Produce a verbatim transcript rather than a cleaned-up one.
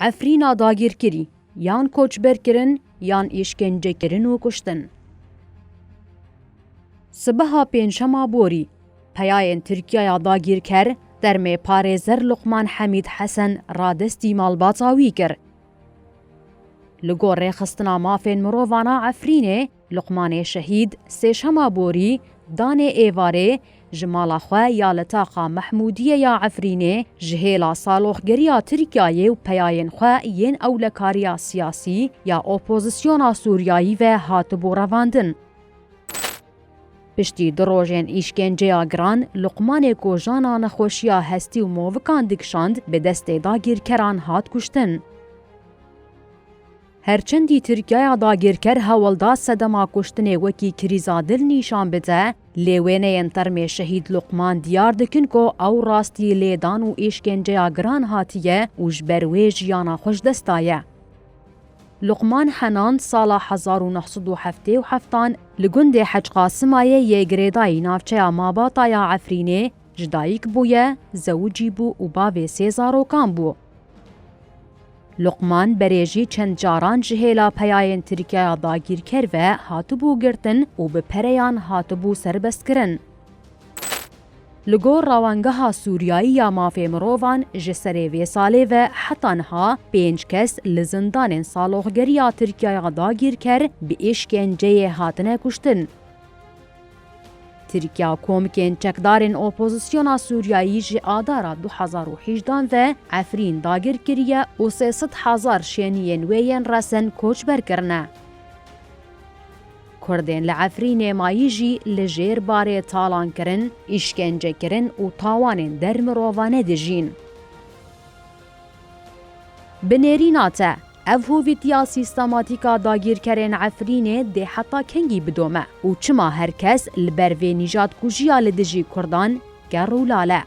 Efrîna dagîrkirî, yan koçberkirin, yan îşkencekirin û kuştin. Sibeha pêncşema borî, peyayên Tirkiyaya dagîrker termê parêzer Luqman Hemîd Hesen radestî malbata wî kir. Li gor Rêxistina Mafên Mirovan a Efrînê, Luqmanê Şehîd, sêşema borî, danê êvarê, ji mala xwe ya li taxa Mehmûdiyê ya Efrînê, ji hêla saloxgeriya Tirkiyeyê û peyayên xwe yên ewlekariya siyasî ya opozisyona Sûriyayî ve hatibû revandin. Piştî du rojên îşkenceya giran, Luqmanê ku jana nexweşiya hestî û movikan dikişand, bi destê dagîrkeran hat kuştin. Herçendî Tirkiyaya dagîrker hewl da sedema kuştinê wekî krîza dil nîşan bide, lê wêneyên termê Şehîd Luqman diyar dikin ku ew rastî lêdan û îşkenceya giran hatiye û ji ber wê jiyana xwe ji dest daye. Luqman Henan sala hezar û neh sed û heftê û heftan li gundê Hec Qasimayê yê girêdayî navçeya Mabata ya Efrînê ji dayik bûye, zewicî bû û bavê sê zarokan bû. Luqman berê jî çend caran ji hêla peyayên Tirkiyaya dagîrker ve hatibû girtin û bi pereyan hatibû serbestkirin. Li gor Rawengeha Sûriyayî ya Mafê Mirovan, ji serê vê salê ve heta niha pênc kes li zindanên saloxgeriya Tirkiyaya dagîrker bi îşkenceyê hatine kuştin. Tirkiya komikên çekdarên opozisyona Sûriyayî ji Adara du hezar û hejdehan ve Efrîn dagir kiriye û sê sed hezar şêniyên wê yên resen koçber kirine. Kurdên li Efrînê mayî jî li jêr barê talankirin, îşkencekirin û tawanên dermirovane dijîn. Bi nêrîna te, ev hovîtiya sîstematîk a dagîrkerên Efrînê dê heta kengî bidome û çima her kes li ber vê nîjadkujiya li dijî Kurdan ker û lal e?